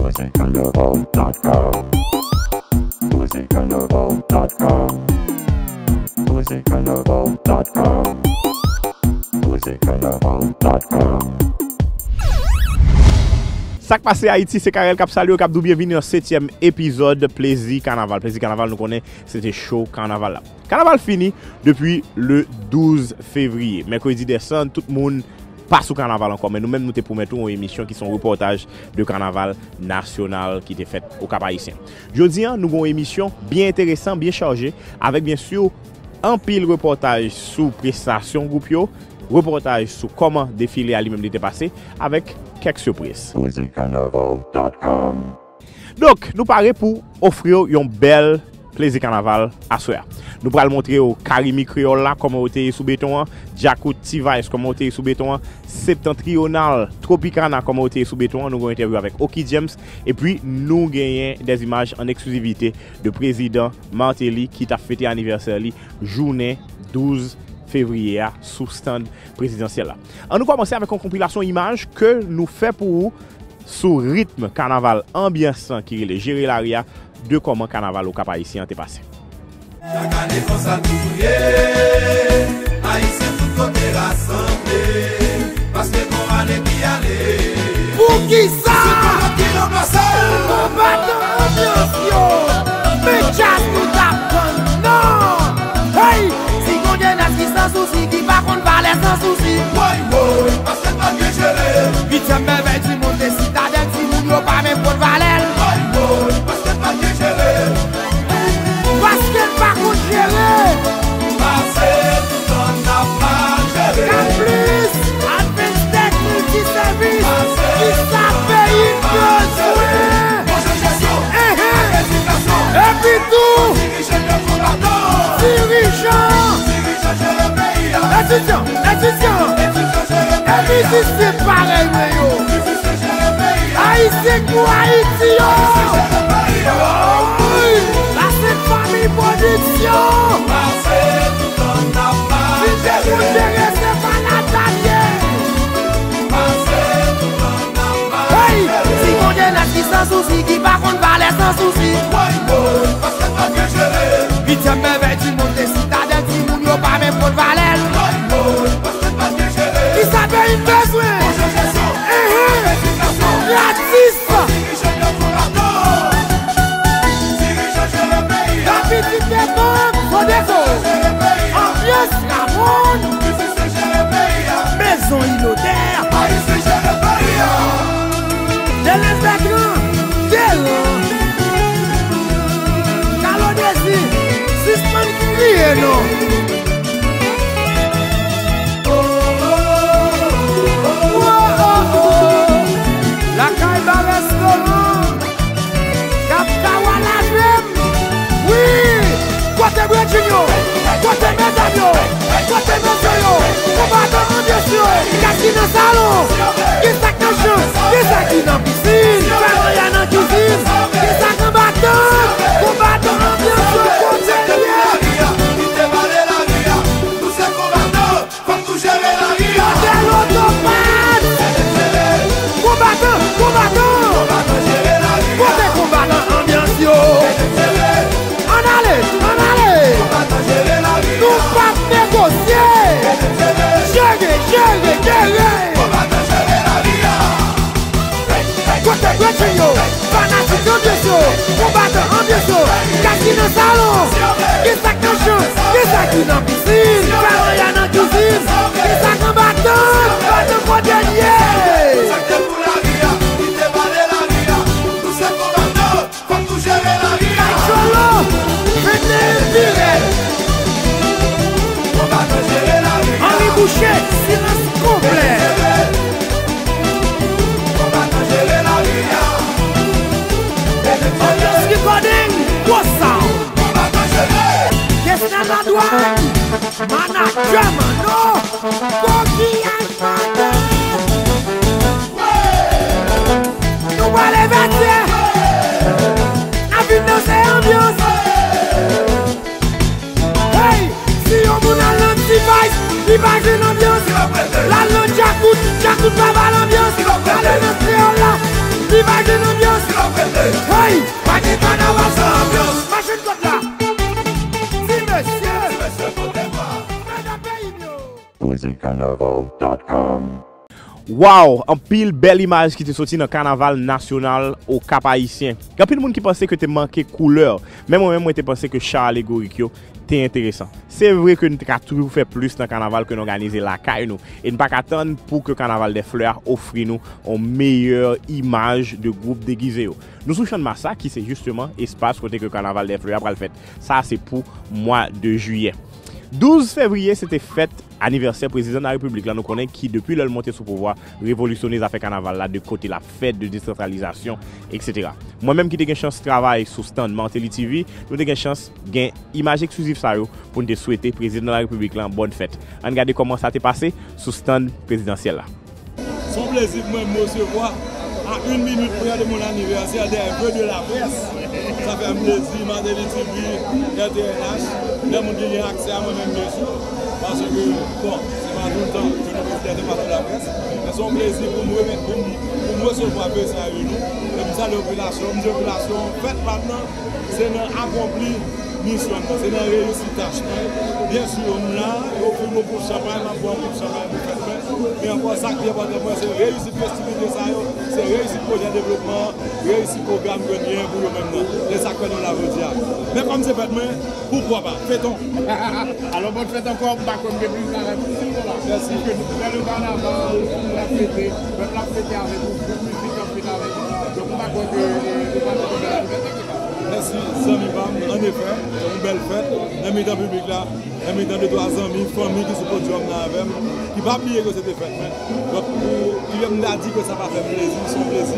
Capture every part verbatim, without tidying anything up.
Poze Kanaval dot com. Poze Kanaval dot com. Poze Kanaval dot com. Poze Kanaval dot com. Sa k pase Ayiti, se Carel k ap salye w, k ap di w byenvini nan setyèm epizòd Plezi Kanaval. Plezi Kanaval, nou konnen se te show kanaval la. Kanaval fini depi le douz fevriye. Mèkredi dèsann, tout moun pa sou kanaval ankò, men nou menm nou te pwomèt ou yon emisyon ki se yon repòtaj de kanaval nasyonal ki te fèt Okap Ayisyen. Jodi a, nou gen yon emisyon byen enteresan, byen chaje, avèk byen si anpil repòtaj sou prestasyon gwoup yo, repòtaj sou kòman defile a li menm li te pase, avèk kèk sipriz. Poze Kanaval dot com. Donk, nou pare pou ofri w yon bèl Plezi Kanaval aswè a. Nou pral montre w Karimi Kreyòl la, kòman yo te ye sou beton an, Djakout T-Vice, kòman yo te ye sou beton an, Septantriyonal, Tropicana, kòman yo te ye sou beton an. Nou gen yon entèvyou avèk Oky James, epi nou genyen dèzimaj an eksklizivite de prezidan Martelly ki t ap fete anivèsè li jounen douz fevriye a sou stand prezidansyèl la. Ann nou kòmanse avèk yon konpilasyon imaj ke nou fè pou ou sou ritm kanaval anbyans lan ki rele Jere Lari a, de kòman kanaval Okap Ayisyen an te pase. Chak ane konsa l toujou ye, Ayisyen tout kote rasanble, paske gon ane ki ale. Poukisa? Se pou lòt ki ranplase l. Konbatan anbyans yo, men djaz nou t ap tann nan. Hey! Si gon jenès ki san sousi, ki pa konn valè san sousi. Woy, woy, paske l pa t byen jere. Uityèm mèvèy di monn, se Sitadèl, timoun yo pa menm konn valè l. Woy, woy, paske l pa t byen jere. Paske l pa konn jere. Pase tout tan n ap mal jere. Kaplis, Advance Tech Multiservice, ki sa peyi bezwen. Bon jan jesyon, ehe, ak edikasyon. Epi tou, dirijan yo konbatan. Dirijan. Dirijan jere peyi a. Etidyan, etidyan. Etidyan jere peyi a. E mizisyen parèy mwen yo. Mizisyen jere peyi a. Ayisyen pou Ayiti yo. Ayisyen jere peyi a. Woy! La Sent Fanmi Pwodiksyon. Pase tout tan n ap mal jere. Si te pou jere, se pa la t ap ye. Pase tout tan n ap mal jere. Hey! Si gon jenès ki san sousi, ki pa konn valè san sousi. Woy, woy, paske l pa t byen jere. Uityèm mèvèy di monn, se Sitadèl, timoun yo pa menm konn valè l. Woy, woy, paske l pa t byen jere. Ki sa peyi m bezwen? Bon jan jesyon, ehe, edikasyon, gratis. Dirijan yo konbatan. Dirijan jere peyi a. Yon pitit devan, Fodeko. Anbyans Ramon. Mizisyen jere peyi a. Mezon Inodè. Ayisyen jere peyi a. Delens Bètran, Delan, Kalo Dezi, sispann kriye non. Lakay Ba Restoran, k ap kawa lave m. Wi! Kote Bredjin yo? Kote medam yo? Kote mesye yo? Konbatan anbyans yo? Kiyès ki nan salon? Kisa k nan chan? Kisa ki nan pisin? Fè manjè nan kizin? Kisa konbatan? Konbatan anbyans yo kote l ye? Fòk nou jere lari a. Kote lotopat? Konbatan, konbatan. Kote konbatan anbyans yo? Ann ale, ann ale. Nou p ap negosye. Jere, jere, jere. Kote Bredjin yo? Fanatik anbyans yo, konbatan anbyans yo, kiyès ki nan salon? Kisa k nan chan? Kisa ki nan pisin? Fè manjè nan kizin. Kisa konbatan? Konbatan kote l ye? Sa k te pou lari a, ki te vale lari a. Nou se konbatan, fòk nou jere lari a. Kay Cholo, venteyen Virèl. Konbatan jere lari a. Henri Boucher, silans konplè. Konbatan jere lari a. Anbyans Recording, gwo sound. Konbatan jere. Kesnel Ladwàn, manadjè Manno, kokiyaj madanm. Nou pral leve tè. N ap vin danse anbyans. Hey! Si yon moun al nan T-Vice, li pa jwenn anbyans. L al nan Djakout, Djakout pa ba l anbyans. L ale nan Kreyòl la, li pa jwenn anbyans. Pa gen kanaval san anbyans. Machin kot la. Ti mesye. Ti mesye kote mwen. Mwen nan peyi m yo. Music Carnaval dot com. Waw, anpil bèl imaj ki te soti nan kanaval nasyonal Okap Ayisyen. Gen anpil moun ki panse ke te manke koulè, men mwen menm mwen te panse ke cha alegorik yo te enteresan. Se vre ke n te ka toujou fè plis nan kanaval ke n òganize lakay nou, e n pa ka tann pou ke Kanaval dè Flè a ofri nou yon meyè imaj de gwoup degize yo. Nou sou Channmas la, ki se jisteman espas kote ke Kanaval dè Flè a pral fèt. Sa se pou mwa de jiyè. Douz fevriye, se te fèt anivèsè prezidan de la repiblik la, nou konnen, ki depi lè l monte sou pouvwa, revolisyone zafè kanaval la, de kote l ap fèt, de desantralizasyon, etsetera. Mwen menm ki te gen chans travay sou stand Martelly T V, nou te gen chans gen imaj eksklizif sa yo pou n te swete prezidan de la repiblik la bòn fèt. Ann gade kòman sa te pase sou stand prezidansyèl la. Se yon plezi pou mwen m resevwa a une minute près de mon anniversaire des vœux de la presse. Sa fè m plezi, Martelly T V, R T N H, lè moun ki gen aksè a mwen menm, byen si, paske, bon, se pa toultan ke nou prezante pa sou laprès, men se yon plezi pou m remèt, pou m, pou m resevwa vè sa yo nou, e m salye popilasyon, m di popilasyon, fèt pa m nan, se nan akonpli misyon m nan, se nan reyisi tach mwen. Byen si, m la, yo ofri m yon koup chanpay, m ap bwè yon koup chanpay pou fèt mwen. Men ankò, sa k pi enpòtan pou mwen, se reyisi festivite sa yo, se reyisi pwojè devlopman an, reyisi pwogram ke n genyen pou yo menm nan. Se sa k fè nou la jodi a. Men kòm se fèt mwen, poukwa pa? Fetons! Alò, bòn fèt ankò, m pa kwè m gen plis bagay pou di nou la. Mèsi. Piske nou fè le kanaval, nou ap fete, pèp la ap fete avèk nou, group mizik ap fete avèk nou. Donk, m pa kwè ke, e, nou pa gen bagay pou fèt. Mèsi, zanmi pa m. Annefè, se yon bèl fèt nan mitan piblik la, nan mitan de twa zanmi, fanmi ki sou podyòm nan avè m, ki pa bliye ke se te fèt mwen. Donk, pou, li menm, li ta di ke sa pa fè m plezi, se yon plezi.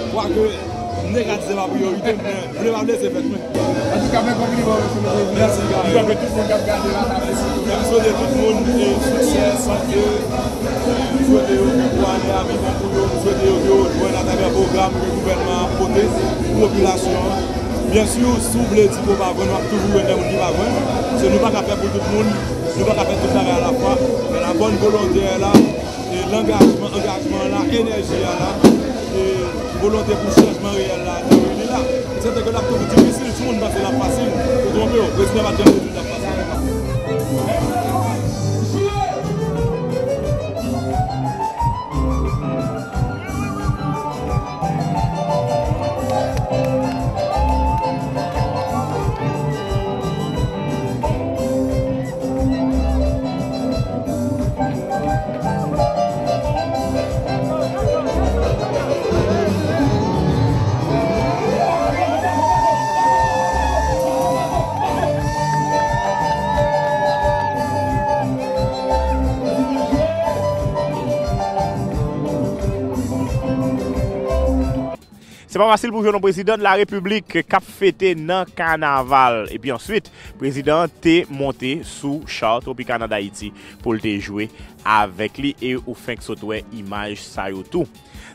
Kwake, negatif se pa priyorite m, men vle pa vle, se fèt mwen. Antouka, fè konpliman, mesye le prezidan. Mèsi, Gary. M kwè ke tout moun k ap gade la, ta fè sou. M swete tout moun, e, siksè, sante. M swete yo ke pou ane a vin bon pou yo. M swete yo ke yo jwenn atravè pwogram ke gouvènman an ap pote pou popilasyon an. Byen si, si w vle di ke w pa jwenn, w ap toujou jwenn de moun ki pa jwenn. Paske nou pa ka fè pou tout moun, nou pa ka fè tout bagay alafwa. Men la bòn volonte la, e langajman, angajman an la, enèji a la, e volonte pou chanjman reyèl la, li la. Se te ke l ap toujou difisil, si moun panse l ap fasil, ou twonpe w. Prezidan pa t janm te di l t ap fasil. Se pa fasil pou jwenn yon prezidan de la repiblik k ap fete nan kanaval. Epi answit, prezidan an te monte sou cha Tropicana d'Haïti pou l te jwe avèk li e ou fenk sot wè imaj sa yo tou.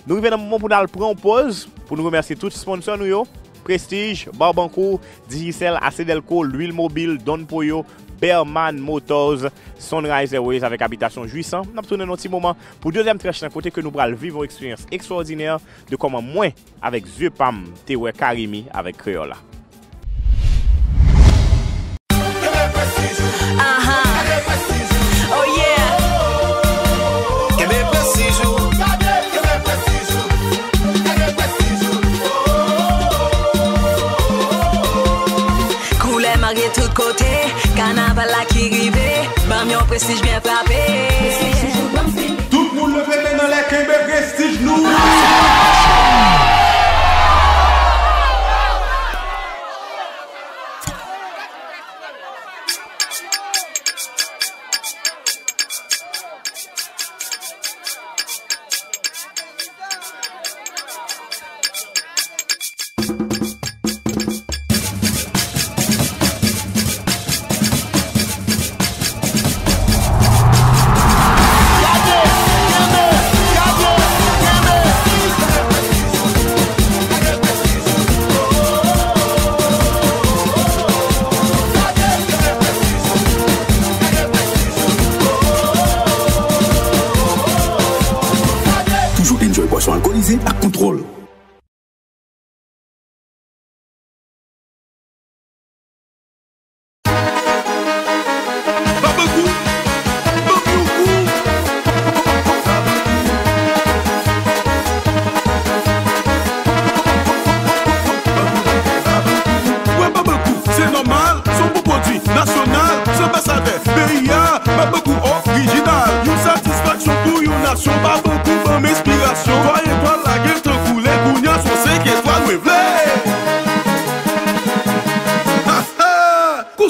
Nou rive nan moman pou n al pran yon pòz, pou nou remèsye tout sponsò nou yo, Prestige, Barbancourt, Digicel, Acedelco, Lwil Mobil, Don Pollo, Berman Motors, Sunrise Airways avèk Habitation Jouissant. N ap tounen nan yon ti moman pou dezyèm tranch lan, kote ke nou pral viv yon eksperyans ekstwòdinè de kòman mwen, avèk zye pa m, te wè Carimi avèk Kreyòl la. Aha. Oh yeah. Kenbe prestij ou. Kenbe prestij ou. Kenbe prestij ou. Koulè marye tout kote, kanaval la ki rive, ban m yon prestij byen frape. Tout moun leve men n anlè, kenbe prestij nou. Toujou enjoy bwason alkolize ak kontwòl.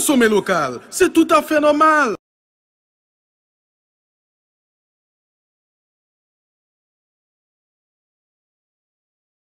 Konsome lokal, se toutafè nòmal.